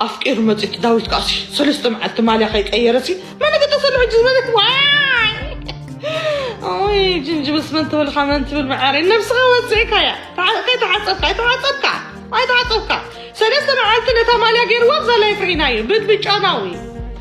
ኣፍቂሩ መፂኡ እቲ ዳዊት ከኣሲ ሰለስተ መዓልቲ ማልያ ከይቀየረሲ መነገጠሰሉ ሕጂ ዝበለት ዋይ ኦይ ጅንጅብስ መን ትብል ኻ መን ትብል መዓረይ ነብስኻ ወፅእካያ ከይተሓፀብካ ኣይተሓፀብካ ኣይተሓፀብካ ሰለስተ መዓልቲ ነታ ማልያ ገይርዋ ብዛ ላይፍ ርኢናዮ ብብጫናዊ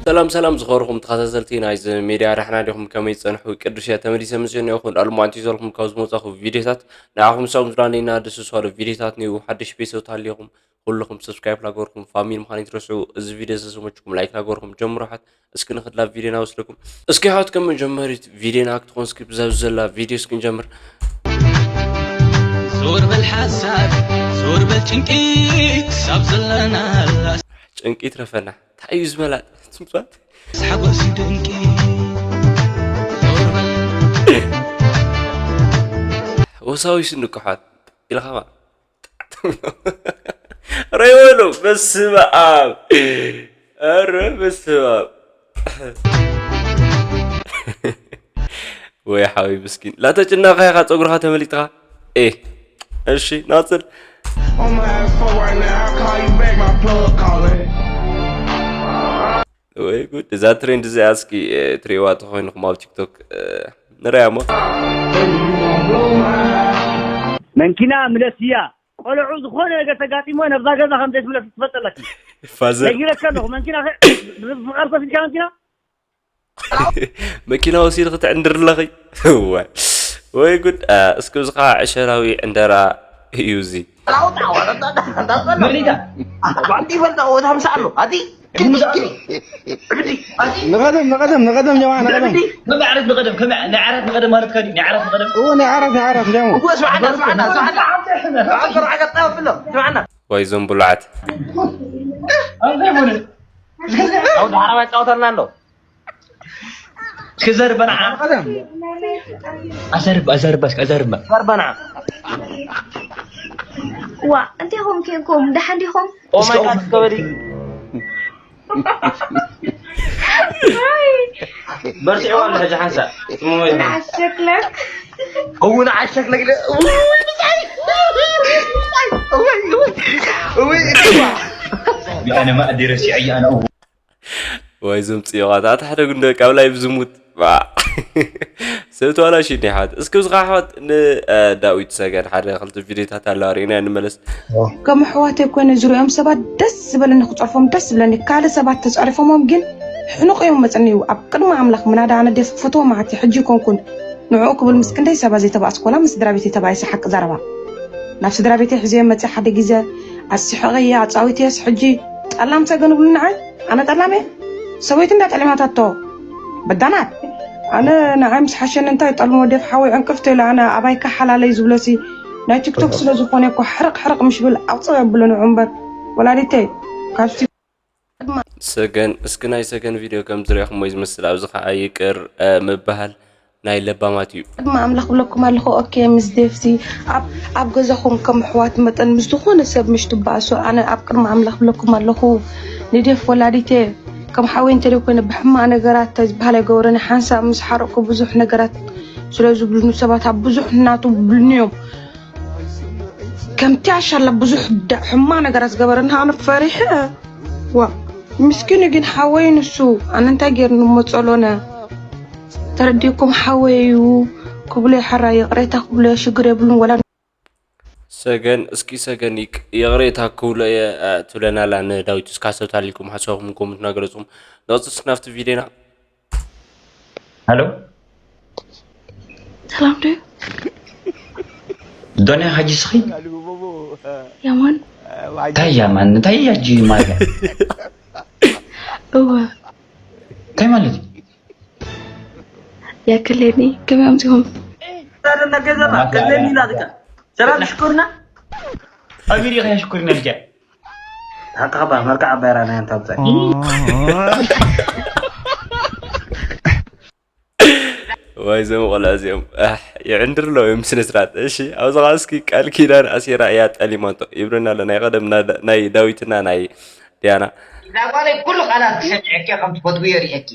ሰላም ሰላም ዝኸበርኩም ተኸታተልቲ ናይዚ ሜድያ ዳሕና ዲኹም ከመይ ዝፀንሑ ቅዱስ እያ ተመሊሰ ምስ ጀኒኹ እንዳልማንቲ ዘልኩም ካብ ዝመፃኹ ቪዲዮታት ንዓኹም ሰም ዝዳነይና ደስ ዝባሉ ቪዲዮታት ንዩ ሓድሽ ቤተሰብ ተሃሊኹም ኩልኹም ሰብስክራይብ ላገበርኩም ፋሚሊ ምዃን ይትረስዑ እዚ ቪዲዮ ዘሰመችኩም ላይክ ላገበርኩም ጀምሩ ሓት እስኪ ንኽድላ ቪዲዮና ወስደኩም እስኪ ሓት ከም መጀመሪት ቪዲዮና ክትኾን እስኪ ብዛ ዘላ ቪዲዮ እስኪ ንጀምር ዞር በል ሓሳብ ዞር በል ጭንቂ ክሳብ ዘለናላ ጭንቂ ይትረፈና እንታይ እዩ ዝበላ ትምፅዋት ሓጎስ ድንቂ ዞር በል ወሳዊስ እንቅሓት ኢልኻባ ረይወሉ በስመ ኣብ ኧረ በስመ ኣብ ወይ ሓወይ ምስኪን ላተጭነቕኻ ኢኻ ፀጉርኻ ተመሊጥኻ ኤ እሺ ናፅል On my ass for right now, I call you back, my plug calling. ወይ ጉድ እዛ ትሬንድ እዚኣ እስኪ ትሪእዋ ተኮይንኹም ኣብ ቲክቶክ ንሪያ ሞ መንኪና ምለስያ ቆልዑ ዝኾነ ነገር ተጋጢሞ ነብዛ ገዛ ከም ዘይትምለስ ትፈልጥ ኣለኪ ፋዘር ነጊረካ ኣለኹ መንኪና ብፍቃር ኮፊልካ መንኪና መኪና ወሲድ ክትዕንድር ኣለኺ እዋይ ወይ ጉድ እስኪ እዚ ከዓ ዕሸላዊ ዕንደራ እዩ እዚ መሊዳ ባንቲ ይፈልጣ ወታ ምሳሎ ኣቲ ንቀደም ንቀደም ንቀደም ጀማ ንቀደም ከመይ ዓረት ንቀደም ከመይ ናይ ዓራት ንቀደም ማለት ከዲ ናይ ዓራት ንቀደም እዎ ናይ ዓራት ናይ ዓራት ጀማ እዎ ስማዕና ስማዕና ስማዕና ስማዕና ስማዕና ስማዕና ወይ ዞም ብሉዓት ኣንተ ይሆነ ኣው ዳራ ጻውተልና ኣሎ ክዘርበና ኣዘርባ ኣዘርባ ኣዘርባ ዘርበና ዋ እንታይ ኾም ኬንኩም ደሓን ዲኹም ኦማይ ጋድ ከበዲ በርትዕዋ ኣሎ ሕጂ ሓንሳእ ንዓሸክለክ እውን ዓሸክ ለግለ ኣነ ማእዲ ረሲዐ ኣነ ወይ ዞም ፅዮቓት ኣታ ሓደ ጉንደ ካብ ላይ ብዝሙት ባዕ ሰብ ተዋላሽ ይኒ ሓት እስኪ ብዝኻ ሓት ንዳዊት ሰገን ሓደ ክልተ ቪዲዮታት ኣለዋ ርኢና ንመለስ ከም ኣሕዋተይ ኮይነ ዝሪኦም ሰባት ደስ ዝበለኒ ክፀርፎም ደስ ዝብለኒ ካልእ ሰባት ተፃሪፎሞም ግን ሕኑቕ እዮም መፅኒ እዩ ኣብ ቅድሚ ኣምላኽ ምናዳ ኣነ ደስ ክፈትዎ መዓት ሕጂ ይኮንኩን ንዕኡ ክብል ምስ ክንደይ ሰባት ዘይተባእስኩ ወላ ምስ ስድራ ቤተይ ተባኢሰ ሓቂ ዘረባ ናብ ስድራ ቤተይ ሕዝዮ መፅእ ሓደ ግዜ ኣስሕቐየ ኣፃዊትየስ ሕጂ ጠላም ሰገን ይብሉ ንዓይ ኣነ ጠላም እየ ሰበይቲ እንዳ ጠሊማታቶ በዳናት ኣነ ንዓይ ምስ ሓሸኒ እንታይ ጠልሞ ደፍ ሓወይ ዕንቅፍቲ ኢለ ኣነ ኣባይካ ሓላለይ ዝብለሲ ናይ ቲክቶክ ስለ ዝኾነ እኮ ሕርቕ ሕርቕ ምሽ ብል ኣውፅእ የብሎ ንዑ እምበር ወላዲተይ ካብቲ ሰገን እስኪ ናይ ሰገን ቪድዮ ከም ዝሪእኹሞ እዩ ዝመስል ኣብዚ ከዓ ይቅር ምበሃል ናይ ለባማት እዩ። ቅድሚ ኣምላኽ ብለኩም ኣለኹ ኦኬ ምስ ዴቭሲ ኣብ ኣብ ገዛኹም ከም ኣሕዋት መጠን ምስ ዝኾነ ሰብ ምሽ ትበኣሱ ኣነ ኣብ ቅድሚ ኣምላኽ ብለኩም ኣለኹ ንዴፍ ወላዲቴ ከም ሓወይ እንተደይ ኮይነ ብሕማቕ ነገራት እንታይ ዝበሃል ኣይገበረኒ ሓንሳብ ምስ ሓረቕኩ ብዙሕ ነገራት ስለ ዝብሉኒ ሰባት ኣብ ብዙሕ ናቱ ብሉኒ እዮም ከምቲ ኣሻላ ብዙሕ ሕማቕ ነገራት ዝገበረኒ ኣነ ፈሪሐ ዋ ምስኪኑ ግን ሓወይ ንሱ ኣነ እንታይ ጌርኒ እሞ ጸሎነ ተረዲእኩም ሓወይ እዩ ክብሎ እዩ ሓራይ ይቕሬታ ክብሎ እየ ሽግር የብሉን ወላ ሰገን እስኪ ሰገን ይቅ- ይቕሬታ ክብሎ እየ እ፣ ትብለና ኣላ ንዳዊት እስካ ሰብ ታሊልኩም ሓሳብኩም ኮመንት እናገለፅኩም ንቕፅል እስኪ ናብቲ ቪድዮና ሃሎ ሰላም ዶ ዶንያ ሓጂ ስኺ ያማን እንታይ ያማን እንታይ ያጂ ማለት እወ እንታይ ማለት እዩ ያክለኒ ከመይ ኣምፅኹም ታደና ገዘና ከለኒ ናትካ ሰላም ሽኩርና ኣቢሪ ከሽኩርና ልጃ ሓቅኻ ባ መልክዓ ባይራ ናይ ኣንታ ብጻይ ወይ ዘም ቆልዓ እዚኦም ኣሕ፣ ይዕንድር ኣለዉ እዮም ስነ ስርዓት እሺ ኣብዚ ከዓ እስኪ ቃል ኪዳን ኣሲራ እያ ጠሊማቶ ይብለና ኣሎ ናይ ቀደም ናይ ዳዊትና ናይ ዲያና እዛ ጓለይ ኩሉ ቃላት ክሰሚዐኪ ከም ትፈትውዮ ሪአኪ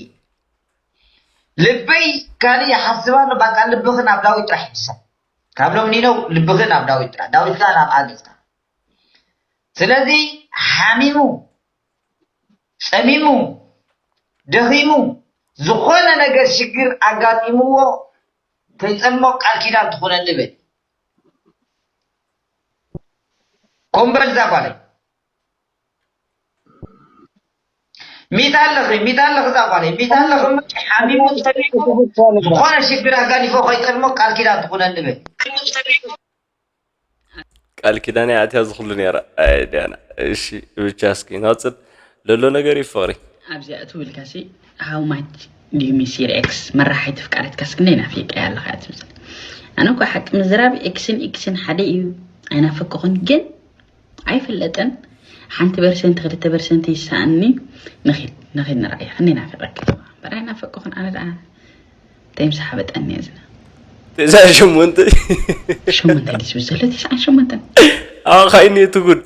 ልበይ ካልእ ይሓስብ ኣሎ ባቃ ልብኺ ናብ ዳዊት ጥራሕ ይድሰብ ካብ ሎሚ ኒነው ልብኺ ናብ ዳዊት ጥራሕ ዳዊት ከዓ ናብ ኣግዝካ ስለዚ ሓሚሙ ጸሚሙ፣ ደኺሙ፣ ዝኾነ ነገር ሽግር ኣጋጢምዎ ከይጸልሞ ቃል ኪዳን ትኹነኒ በል። ኮምበል እዛ ጓለይ። ሚታ ኣለኺ፣ ሚታ ኣለኺ እዛ ጓለይ፣ ሚታ ኣለኺ። ሓሚሙ ጸሚሙ ዝኾነ ሽግር ኣጋዲፎ ከይጸልሞ ቃል ኪዳን ትኹነኒ በል። ቃል ኪዳን ኣትያ ዝኽሉ ነይራ። ኣይ ዲያና። እሺ፣ ብቻ እስኪ ናጽብ ለሎ ነገር ይፈሪ። ኣብዚኣ ትብልካሲ how much do you miss your ex? መራሓይቲ ፍቃረትካስ ክንደይ ናፊቀያ ኣለኻ እያ ትብል። ኣነ እኮ ሓቂ ምዝራብ ኤክስን ኤክስን ሓደ እዩ። ኣይናፈቅኹን ግን ኣይፍለጥን። ሓንቲ ፐርሰንት ክልተ ፐርሰንት ይሰኣኒ። ንኺድ ንኺድ ንርኣያ ክንደይ ናፊቀኪ። እምበር ኣይናፈቅኹን ኣነ ደኣ እንታይ ምስ ሓበጠኒ እየ ዝና። ትስዓን ሸሞንተ ሸሞንተ ድዩ ዝብል ዘሎ? ትስዓን ሸሞንተን ኣኻይኒ እቲ ጉድ።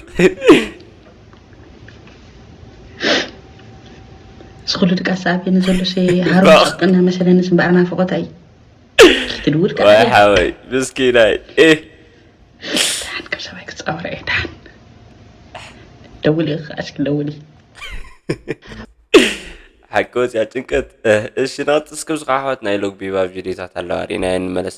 እዚ ኩሉ ድቃስ ኣበየኒ ዘሎ ሲ ሃሩን ጸቕጥና መሰለኒ እምበኣር ናፍቖት ኣይ ክትድውል ከኣ ዋይ ሓወይ ምስኪናይ። ኤህ ደሓን ከም ሰብኣይ ክጻወር እየ ደሓን ደውል እየ ከኣ እስኪ ደውል እየ ሓቂ ወፅያ ጭንቀት። እህ፣ እሺ ናት እስከ ብዙ ኣሕዋት ናይ ሎግ ቢባ ቪዲዮታት ኣለዋ ሪና ንመለስ።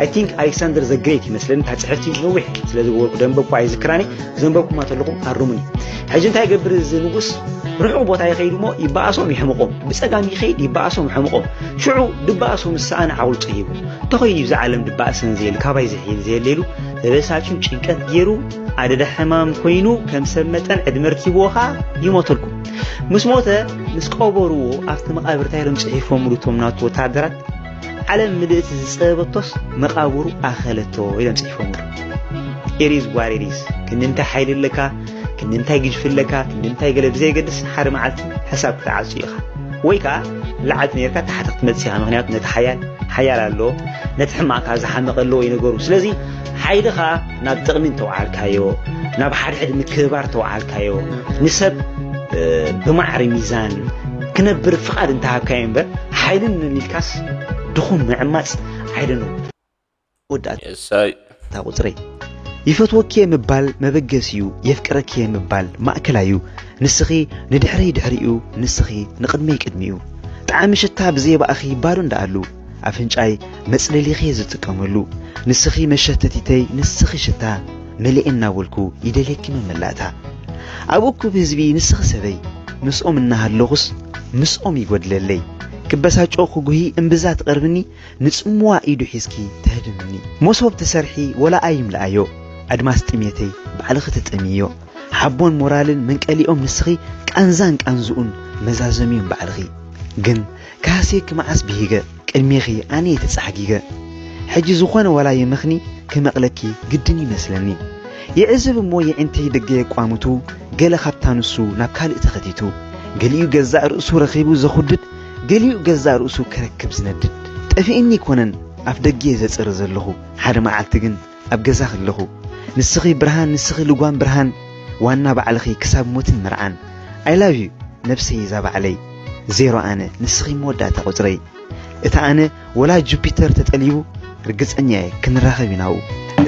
I think Alexander the Great ይመስለኒ እታ ፅሕፍቲ ነዊሕ ስለ ዝገበርኩ ደንበብኩ ኣይዝክራኒ። ዘንበብኩማ ተለኹም ኣርሙኒ። ሕጂ እንታይ ይገብር እዚ ንጉስ? ርሑቕ ቦታ ይኸይድ እሞ ይበኣሶም ይሕምቖም፣ ብፀጋም ይኸይድ ይበኣሶም ይሕምቖም። ሽዑ ድበኣሶ ምስ ሰኣነ ዓቕሉ ፀሂቡ ተኸይዱ ይብዛ ዓለም ድበኣሰን ዘየል ካባይ ዝሕይል ዘየሌሉ ተበሳጭዩ ጭንቀት ገይሩ ኣደዳ ሕማም ኮይኑ ከም ሰብ መጠን ዕድመ ርኪብዎ ኸዓ ይሞተልኩም። ምስ ሞተ ምስ ቀበርዎ ኣብቲ መቓብር እንታይ ኢሎም ፅሒፎምሉ እቶም ናቱ ወታደራት? ዓለም ምልእቲ ዝፀበበቶስ መቓብሩ ኣኸለቶ ኢሎም ፅሒፎምሉ። It is what it is። ክንዲ እንታይ ሓይሊ ኣለካ፣ ክንዲ እንታይ ግጅፊ ኣለካ፣ ክንዲ እንታይ ገለ ብዘየገድስ ሓደ መዓልቲ ሕሳብ ክትዓፁ ኢኻ። ወይ ከዓ ላዕልቲ ነርካ ታሕቲ ክትመፅእ ኢኻ። ምክንያቱ ነቲ ሓያል ሓያል ኣለዎ፣ ነቲ ሕማቕካ ዝሓመቐ ኣለዎ እዩ ነገሩ። ስለዚ ሓይልኻ ናብ ጥቕሚ እንተውዓልካዮ፣ ናብ ሓድሕድ ምክብባር እንተውዓልካዮ፣ ንሰብ ብማዕሪ ሚዛን ክነብር ፍቓድ እንተሃብካዮ እምበር ሓይልን ኢልካስ ድኹም ምዕማፅ I don't know። ወዳእታ የሳይ ቁፅረይ ይፈትወኪ እየ ምባል መበገሲዩ፣ የፍቅረኪ እየ ምባል ማእከላዩ። ንስኺ ንድሕረይ ድሕሪኡ፣ ንስኺ ንቕድመይ ቅድሚኡ። ጣዕሚ ሽታ ብዘየባእኺ ባዶ እንዳኣሉ ኣፍንጫይ መፅለሊኺ እየ ዝጥቀመሉ። ንስኺ መሸተቲተይ፣ ንስኺ ሽታ መሊኤ እናበልኩ ይደልየኪ መመላእታ። ኣብ እኩብ ህዝቢ ንስኺ ሰበይ፣ ምስኦም እናሃለኹስ ምስኦም ይጎድለለይ። ክበሳጮ ክጉሂ እምብዛ ትቐርብኒ፣ ንጽምዋ ኢዱ ሒዝኪ ተህድምኒ። መሶብ ትሰርሒ ወላ ኣይምልኣዮ፣ ኣድማስ ጥሜተይ ባዕልኺ ትጥምዮ። ሓቦን ሞራልን መንቀሊኦም ንስኺ፣ ቃንዛን ቃንዝኡን መዛዘሚኦም ባዕልኺ። ግን ክሃስየኪ መዓስ ብሂገ፣ ቅድሜኺ ኣነ እየ ተጻሕጊገ። ሕጂ ዝኾነ ዋላ የመኽኒ ክመቕለኪ ግድን ይመስለኒ። ይዕዝብ እሞ የዒንተይ ደገ የቋምቱ፣ ገለ ካብታ ንሱ ናብ ካልእ ተኸቲቱ። ገሊኡ ገዛእ ርእሱ ረኺቡ ዘኹድድ፣ ገሊኡ ገዛእ ርእሱ ክረክብ ዝነድድ። ጠፊእኒ ኣይኮነን ኣፍ ደገ እየ ዘጽሪ ዘለኹ፣ ሓደ መዓልቲ ግን ኣብ ገዛ ከለኹ። ንስኺ ብርሃን፣ ንስኺ ልጓም ብርሃን፣ ዋና ባዕልኺ ክሳብ ሞትን መርዓን። I love you ነብሰይ እዛ ባዕለይ፣ ዜሮ ኣነ፣ ንስኺ መወዳእታ ቁጽረይ። እቲ ኣነ ወላ ጁፒተር ተጠሊቡ ርግጸኛ እየ ክንራኸብ ኢና ኣብኡ።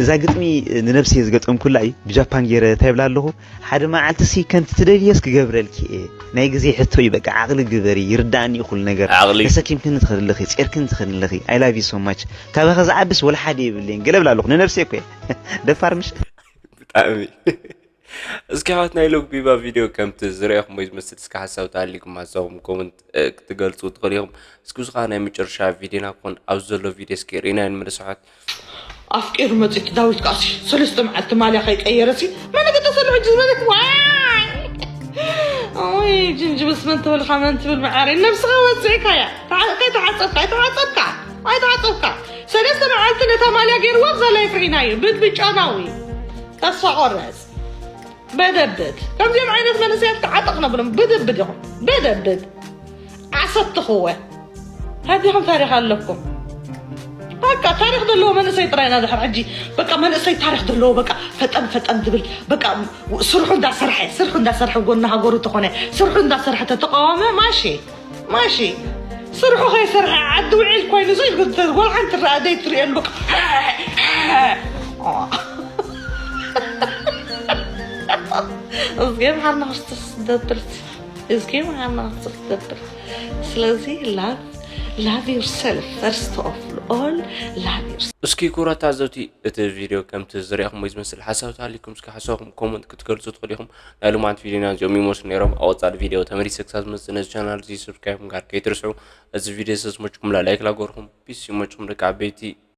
እዛ ግጥሚ ንነብሰይ ዝገጠምኩላ እዩ ብጃፓን ገይረ እንታይ ይብላ ኣለኹ ሓደ መዓልቲ ሲ ከምቲ ትደልዮስ ክገብረልኪ እየ ናይ ግዜ ሕቶ እዩ በቃ ዓቕሊ ግበሪ ይርዳእኒ እዩ ኩሉ ነገር ዓቕሊ። ተሰኪምክኒ ትኸዲ ኣለኺ ጼርክኒ ትኸዲ ኣለኺ I love you so much ካባኺ ዝዓብስ ወላ ሓደ የብለይን ገለ ብላ ኣለኹ ንነብሰይ እኮ እየ ደፋር ምሽ ብጣዕሚ እስኪ ኣሕዋት ናይ ሎግ ቢባ ቪድዮ ከምቲ ዝረኣኹሞ እዩ ዝመስል እስኪ ሓሳብ ተሃሊኩም ሓሳብኩም ኮመንት እ፣ ክትገልፁ ትኽእሉ ኢኹም እስኪ እዚ ከዓ ናይ መጨረሻ ቪድዮና ክኾን ኣብዚ ዘሎ ቪድዮ እስኪ ርኢና ንመለስ ኣሕዋት ኣፍቂሩ መፂኡ እቲ ዳዊት ከኣሲ ሰለስተ መዓልቲ ማልያ ከይቀየረሲ መነገ ተሰልዑ ሕጂ ዝበለት ዋይ ኦይ ጅንጅብስ መን ትበልካ መን ትብል መዓረይ ነብስኻ ወፅእካያ ከይተሓፀብካ ኣይተሓፀብካ ኣይተሓፀብካ ሰለስተ መዓልቲ ነታ ማልያ ገይርዋ ኣብዛ ላይፍ ርኢናዮ ብድብጫናዊ ተስፋ ቆረፅ በደብድ ከምዚኦም ዓይነት መንእሰያት ክዓጠቕ ነብሎም ብድብድ ኢኹም በደብድ ዓሰብ ትኽወ ኣዲኹም ታሪኽ ኣለኩም በቃ ታሪኽ ዘለዎ መንእሰይ ጥራይ ኢና ድሕር ሕጂ በቃ መንእሰይ ታሪኽ ዘለዎ በቃ ፈጠን ፈጠን ዝብል በቃ ስርሑ እንዳሰርሐ ስርሑ እንዳሰርሐ ጎኒ ሃገሩ ተኾነ ስርሑ እንዳሰርሐ ተተቃወመ ማሺ ማሺ ስርሑ ከይሰርሐ ዓዲ ውዒል ኮይኑ ዘይጎልሓን ትረኣ ዘይትርእየሉ በቃ እዝጌ ምሓርና ክርስቶስ ደብልት እዝጊ መሃና ክትገብር። ስለዚ love love yourself first of all love yourself። እስኪ ክቡራት ተዓዘብቲ፣ እቲ ቪድዮ ከምቲ ዝረኣኹምዎ ዝመስል ሓሳብ ተሃሊኩም እስኪ ሓሳብኩም ኮመንት ክትገልጹ ትኽእሉ ኢኹም። ናይ ሎማዓንቲ ቪድዮና እዚኦም ይመስሉ ነይሮም። ኣብ ቀጻሊ ቪድዮ ተመሊሰ ክሳብ ዝመጽእ ነዚ ቻናል እዚ ሰብስክራይብ ምግባር ከይትርስዑ። እዚ ቪድዮ ስለ ዝመችኩም ላይክ ላጎርኩም። ፒስ ይመችኩም ደቂ ዓበይቲ።